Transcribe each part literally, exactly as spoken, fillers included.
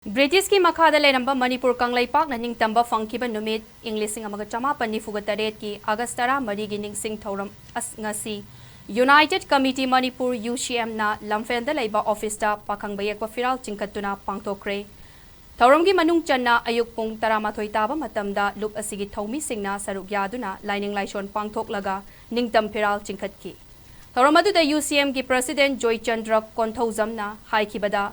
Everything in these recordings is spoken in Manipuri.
ꯕ꯭ꯔꯤꯇꯤꯁꯀꯤ ꯃꯈꯥꯗ ꯂꯩꯔꯝꯕ ꯃꯅꯤꯄꯨꯔ ꯀꯪꯂꯩꯄꯥꯛꯅ ꯅꯤꯡꯇꯝꯕ ꯐꯪꯈꯤꯕ ꯅꯨꯃꯤꯠ, ꯏꯪ ꯂꯤꯁꯤꯡ ꯑꯃꯒ ꯆꯃꯥꯄꯟ ꯅꯤꯐꯨꯒ ꯇꯔꯦꯠꯀꯤ ꯑꯥꯒꯁ ꯇꯔꯥꯃꯔꯤꯒꯤ ꯅꯤꯡꯁꯤꯡ ꯊꯧꯔꯝ ꯑꯁ-, ꯉꯁꯤ United Committee Manipur, UCM, ꯅ ꯂꯝꯐꯦꯜꯗ ꯂꯩꯕ ꯑꯣꯐꯤꯁꯇ ꯄꯥꯈꯪꯕ ꯌꯦꯛꯄ ꯐꯤꯔꯥꯜ ꯆꯤꯡꯈꯠꯇꯨꯅ ꯄꯥꯡꯊꯣꯛꯈ꯭ꯔꯦ꯫ ꯊꯧꯔꯝꯒꯤ ꯃꯅꯨꯡ ꯆꯟꯅ ꯑꯌꯨꯛ ꯄꯨꯡ ꯇꯔꯥꯃꯥꯊꯣꯏ ꯇꯥꯕ ꯃꯇꯝꯗ ꯂꯨꯞ ꯑꯁꯤꯒꯤ ꯊꯧꯃꯤꯁꯤꯡꯅ ꯁꯔꯨꯛ ꯌꯥꯗꯨꯅ ꯂꯥꯏꯅꯤꯡ ꯂꯥꯏꯁꯣꯟ ꯄꯥꯡꯊꯣꯛꯂꯒ ꯅꯤꯡꯇꯝ ꯐꯤꯔꯥꯜ ꯆꯤꯡꯈꯠꯈꯤ꯫ ꯊꯧꯔꯝ ꯑꯗꯨꯗ UCM ꯒꯤ President ꯖꯣꯏꯆꯟꯗ꯭ꯔ ꯀꯣꯟꯊꯧꯖꯝꯅ ꯍꯥꯏꯈꯤꯕꯗ,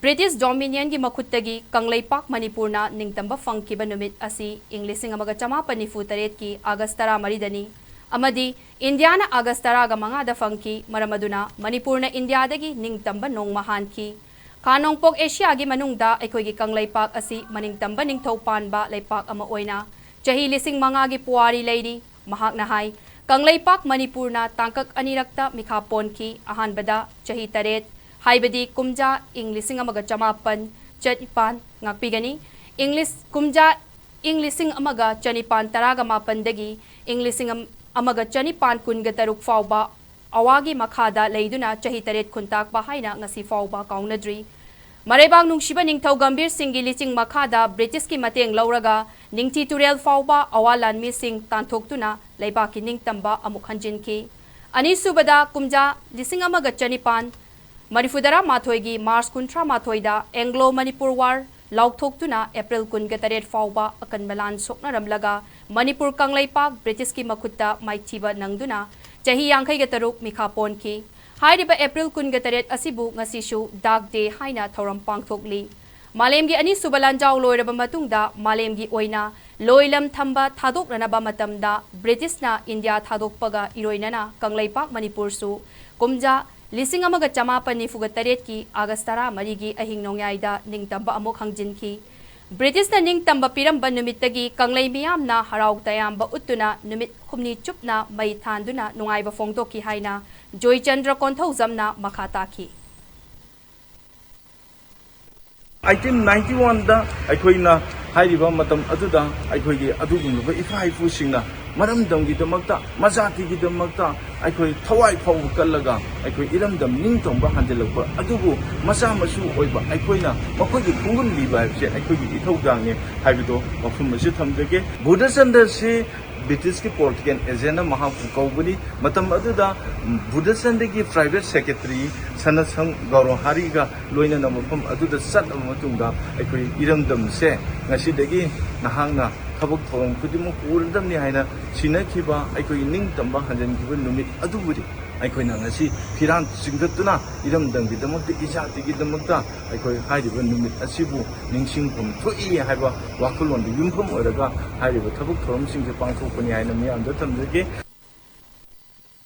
ꯕ꯭ꯔꯤꯇꯤꯁ ꯗꯣꯃꯤꯅꯤꯌꯟꯒꯤ ꯃꯈꯨꯠꯇꯒꯤ ꯀꯪꯂꯩꯄꯥꯛ ꯃꯅꯤꯄꯨꯔꯅ ꯅꯤꯡꯇꯝꯕ ꯐꯪꯈꯤꯕ ꯅꯨꯃꯤꯠ ꯑꯁꯤ ꯏꯪ ꯂꯤꯁꯤꯡ ꯑꯃꯒ ꯆꯃꯥꯄꯟ ꯅꯤꯐꯨ ꯇꯔꯦꯠꯀꯤ ꯑꯥꯒꯁ ꯇꯔꯥꯃꯔꯤꯗꯅꯤ, ꯑꯃꯗꯤ ꯏꯟꯗꯤꯌꯥꯅ ꯑꯥꯒꯁ ꯇꯔꯥꯒ ꯃꯉꯥꯗ ꯐꯪꯈꯤ꯫ ꯃꯔꯝ ꯑꯗꯨꯅ ꯃꯅꯤꯄꯨꯔꯅ ꯏꯟꯗꯤꯌꯥꯗꯒꯤ ꯅꯤꯡꯇꯝꯕ ꯅꯣꯡꯃ ꯍꯥꯟꯈꯤ꯫ ꯈꯥ ꯅꯣꯡꯄꯣꯛ ꯑꯦꯁꯤꯌꯥꯒꯤ ꯃꯅꯨꯡꯗ ꯑꯩꯈꯣꯏꯒꯤ ꯀꯪꯂꯩꯄꯥꯛ ꯑꯁꯤ ꯃꯅꯤꯡꯇꯝꯕ ꯅꯤꯡꯊꯧ ꯄꯥꯟꯕ ꯂꯩꯄꯥꯛ ꯑꯃ ꯑꯣꯏꯅ ꯆꯍꯤ ꯂꯤꯁꯤꯡ ꯃꯉꯥꯒꯤ ꯄꯨꯋꯥꯔꯤ ꯂꯩꯔꯤ꯫ ꯃꯍꯥꯛꯅ ꯍꯥꯏ, ꯀꯪꯂꯩꯄꯥꯛ ꯃꯅꯤꯄꯨꯔꯅ ꯇꯥꯡꯀꯛ ꯑꯅꯤꯔꯛꯇ ꯃꯤꯈꯥ ꯄꯣꯟꯈꯤ꯫ ꯑꯍꯥꯟꯕꯗ ꯆꯍꯤ ꯇꯔꯦꯠ, ꯍꯥꯏꯕꯗꯤ ꯀꯨꯝꯖꯥ ꯏꯪ ꯂꯤꯁꯤꯡ ꯑꯃꯒ ꯆꯃꯥꯄꯟ ꯆꯅꯤꯄꯥꯟ ꯉꯥꯛꯄꯤꯒꯅꯤ꯫ ꯏꯪ ꯂꯤꯁ-, ꯀꯨꯝꯖꯥ ꯏꯪ ꯂꯤꯁꯤꯡ ꯑꯃꯒ ꯆꯅꯤꯄꯥꯟ ꯇꯔꯥꯒ ꯃꯥꯄꯟꯗꯒꯤ ꯏꯪ ꯂꯤꯁꯤꯡ ꯑꯃꯒ ꯆꯅꯤꯄꯥꯟ ꯀꯨꯟꯒ ꯇꯔꯨꯛ ꯐꯥꯎꯕ ꯑꯋꯥꯒꯤ ꯃꯈꯥꯗ ꯂꯩꯗꯨꯅ ꯆꯍꯤ ꯇꯔꯦꯠ ꯈꯨꯟꯇꯥꯛꯄ ꯍꯥꯏꯅ ꯉꯁꯤ ꯐꯥꯎꯕ ꯀꯥꯎꯅꯗ꯭ꯔꯤ꯫ ꯃꯔꯩꯕꯥꯛ ꯅꯨꯡꯁꯤꯕ ꯅꯤꯡꯊꯧ ꯒꯝꯚꯤꯔ ꯁꯤꯡꯒꯤ ꯂꯤꯆꯤꯡ ꯃꯈꯥꯗ ꯕ꯭ꯔꯤꯇꯤꯁꯀꯤ ꯃꯇꯦꯡ ꯂꯧꯔꯒ ꯅꯤꯡꯊꯤ ꯇꯨꯔꯦꯜ ꯐꯥꯎꯕ ꯑꯋꯥ ꯂꯥꯟꯃꯤꯁꯤꯡ ꯇꯥꯟꯊꯣꯛꯇꯨꯅ ꯂꯩꯕꯥꯛꯀꯤ ꯅꯤꯡꯇꯝꯕ ꯑꯃꯨꯛ ꯍꯟꯖꯤꯟꯈꯤ꯫ ꯑꯅꯤꯁꯨꯕꯗ ꯀꯨꯝꯖꯥ ꯂꯤꯁꯤꯡ ꯑꯃꯒ ꯆꯅꯤꯄꯥꯟ ꯃꯔꯤꯐꯨꯇꯔꯥ ꯃꯥꯊꯣꯏꯒꯤ ꯃꯥꯔꯆ ꯀꯨꯟꯊ꯭ꯔꯥ ꯃꯥꯊꯣꯏꯗ Anglo Manipur War ꯂꯥꯎꯊꯣꯛꯇꯨꯅ ꯑꯦꯄ꯭ꯔꯤꯜ ꯀꯨꯟꯒ ꯇꯔꯦꯠ ꯐꯥꯎꯕ ꯑꯀꯟꯕ ꯂꯥꯟ ꯁꯣꯛꯅꯔꯝꯂꯒ ꯃꯅꯤꯄꯨꯔ ꯀꯪꯂꯩꯄꯥꯛ ꯕ꯭ꯔꯤꯇꯤꯁꯀꯤ ꯃꯈꯨꯠꯇ ꯃꯥꯏꯊꯤꯕ ꯅꯪꯗꯨꯅ ꯆꯍꯤ ꯌꯥꯡꯈꯩꯒ ꯇꯔꯨꯛ ꯃꯤꯈꯥ ꯄꯣꯟꯈꯤ꯫ ꯍꯥꯏꯔꯤꯕ ꯑꯦꯄ꯭ꯔꯤꯜ ꯀꯨꯟꯒ ꯇꯔꯦꯠ ꯑꯁꯤꯕꯨ ꯉꯁꯤꯁꯨ Dark Day ꯍꯥꯏꯅ ꯊꯧꯔꯝ ꯄꯥꯡꯊꯣꯛꯂꯤ꯫ ꯃꯥꯂꯦꯝꯒꯤ ꯑꯅꯤꯁꯨꯕ ꯂꯥꯟꯖꯥꯎ ꯂꯣꯏꯔꯕ ꯃꯇꯨꯡꯗ ꯃꯥꯂꯦꯝꯒꯤ ꯑꯣꯏꯅ ꯂꯣꯏꯂꯝ ꯊꯝꯕ ꯊꯥꯗꯣꯛꯅꯅꯕ ꯃꯇꯝꯗ ꯕ꯭ꯔꯤꯇꯤꯁꯅ ꯏꯟꯗꯤꯌꯥ ꯊꯥꯗꯣꯛꯄꯒ ꯏꯔꯣꯏꯅꯅ ꯀꯪꯂꯩꯄꯥꯛ ꯃꯅꯤꯄꯨꯔꯁꯨ ꯀꯨꯝꯖꯥ ꯂꯤꯁꯤꯡ ꯑꯃꯒ ꯆꯃꯥꯄꯟ ꯅꯤꯐꯨꯒ ꯇꯔꯦꯠꯀꯤ ꯑꯥꯒꯁ ꯇꯔꯥꯃꯔꯤꯒꯤ ꯑꯍꯤꯡ ꯅꯣꯡꯌꯥꯏꯗ ꯅꯤꯡꯇꯝꯕ ꯑꯃꯨꯛ ꯍꯪꯖꯤꯟꯈꯤ꯫ ꯕ꯭ꯔꯤꯇꯤꯁꯅ ꯅꯤꯡꯇꯝꯕ ꯄꯤꯔꯝꯕ ꯅꯨꯃꯤꯠꯇꯒꯤ ꯀꯪꯂꯩ ꯃꯤꯌꯥꯝꯅ ꯍꯔꯥꯎ ꯇꯌꯥꯝꯕ ꯎꯠꯇꯨꯅ ꯅꯨꯃꯤꯠ ꯍꯨꯝꯅꯤ ꯆꯨꯞꯅ ꯃꯩ ꯊꯥꯟꯗꯨꯅ ꯅꯨꯡꯉꯥꯏꯕ ꯐꯣꯡꯗꯣꯛꯈꯤ ꯍꯥꯏꯅ ꯖꯣꯏꯆꯟꯗ꯭ꯔ ꯀꯣꯟꯊꯧꯖꯝꯅ ꯃꯈꯥ ꯇꯥꯈꯤ꯫ ꯑꯩꯠꯇꯤꯟ ꯅꯥꯏꯟꯇꯤ ꯋꯥꯟꯗ ꯑꯩꯈꯣꯏꯅ ꯍꯥꯏꯔꯤꯕ ꯃꯇꯝ ꯑꯗꯨꯗ ꯑꯩꯈꯣꯏꯒꯤ ꯑꯗꯨꯒꯨꯝꯂꯕ ꯏꯄꯥ ꯏꯄꯨꯁꯤꯡꯅ ꯃꯔꯝꯗꯝꯒꯤꯗꯃꯛꯇ, ꯃꯖꯥꯇꯤꯒꯤꯗꯃꯛꯇ ꯑꯩꯈꯣꯏ ꯊꯋꯥꯏ ꯐꯥꯎꯕ ꯀꯜꯂꯒ ꯑꯩꯈꯣꯏ ꯏꯔꯝꯗꯝ ꯅꯤꯡꯇꯝꯕ ꯍꯟꯖꯤꯜꯂꯛꯄ ꯑꯗꯨꯕꯨ ꯃꯆꯥ ꯃꯁꯨ ꯑꯣꯏꯕ ꯑꯩꯈꯣꯏꯅ ꯃꯈꯣꯏꯒꯤ ꯈꯣꯡꯒꯨꯜ ꯂꯤꯕ ꯍꯥꯏꯕꯁꯦ ꯑꯩꯈꯣꯏꯒꯤ ꯏꯊꯧꯗꯥꯡꯅꯤ ꯍꯥꯏꯕꯗꯣ ꯋꯥꯐꯝ ꯑꯁꯤ ꯊꯝꯖꯒꯦ꯫ ꯕꯨꯙꯆꯟꯗ꯭ꯔꯁꯤ ꯕ꯭ꯔꯤꯇꯤꯁꯀꯤ ꯄꯣꯂꯤꯇꯤꯀꯦꯜ ꯑꯦꯖꯦꯟꯅ ꯃꯍꯥꯛꯄꯨ ꯀꯧꯕꯅꯤ꯫ ꯃꯇꯝ ꯑꯗꯨꯗ, ꯎꯝ, ꯕꯨꯙꯆꯟꯗ꯭ꯔꯒꯤ ꯄ꯭ꯔꯥꯏꯚꯦꯠ ꯁꯦꯀ꯭ꯔꯦꯇꯔꯤ ꯁꯅꯥꯁꯪ ꯒꯧꯔꯍꯥꯔꯤꯒ ꯂꯣꯏꯅꯅ ꯃꯐꯝ ꯑꯗꯨꯗ ꯆꯠꯂꯕ ꯃꯇꯨꯡꯗ ꯑꯩꯈꯣꯏ ꯏꯔꯝꯗꯝꯁꯦ ꯉꯁꯤꯗꯒꯤ ꯅꯍꯥꯛꯅ ꯊꯕꯛ ꯊꯧꯔꯝ ꯈꯨꯗꯤꯡꯃꯛ ꯄꯨꯔꯗꯕꯅꯤ ꯍꯥꯏꯅ ꯁꯤꯟꯅꯈꯤꯕ, ꯑꯩꯈꯣꯏꯒꯤ ꯅꯤꯡꯇꯝꯕ ꯍꯟꯖꯤꯟꯈꯤꯕ ꯅꯨꯃꯤꯠ ꯑꯗꯨꯕꯨꯗꯤ ꯑꯩꯈꯣꯏꯅ ꯉꯁꯤ ꯐꯤꯔꯥꯟ ꯆꯤꯡꯈꯠꯇꯨꯅ ꯏꯔꯝꯗꯝꯒꯤꯗꯃꯛꯇ, ꯏꯖꯥꯇꯤꯒꯤꯗꯃꯛꯇ ꯑꯩꯈꯣꯏ ꯍꯥꯏꯔꯤꯕ ꯅꯨꯃꯤꯠ ꯑꯁꯤꯕꯨ ꯅꯤꯡꯁꯤꯡꯐꯝ ꯊꯣꯛꯏ ꯍꯥꯏꯕ ꯋꯥꯈꯜꯂꯣꯟꯗ ꯌꯨꯝꯐꯝ ꯑꯣꯏꯔꯒ ꯍꯥꯏꯔꯤꯕ ꯊꯕꯛ ꯊꯧꯔꯝꯁꯤꯡꯁꯦ ꯄꯥꯡꯊꯣꯛꯄꯅꯤ ꯍꯥꯏꯅ ꯃꯤꯌꯥꯝꯗ ꯊꯝꯖꯒꯦ꯫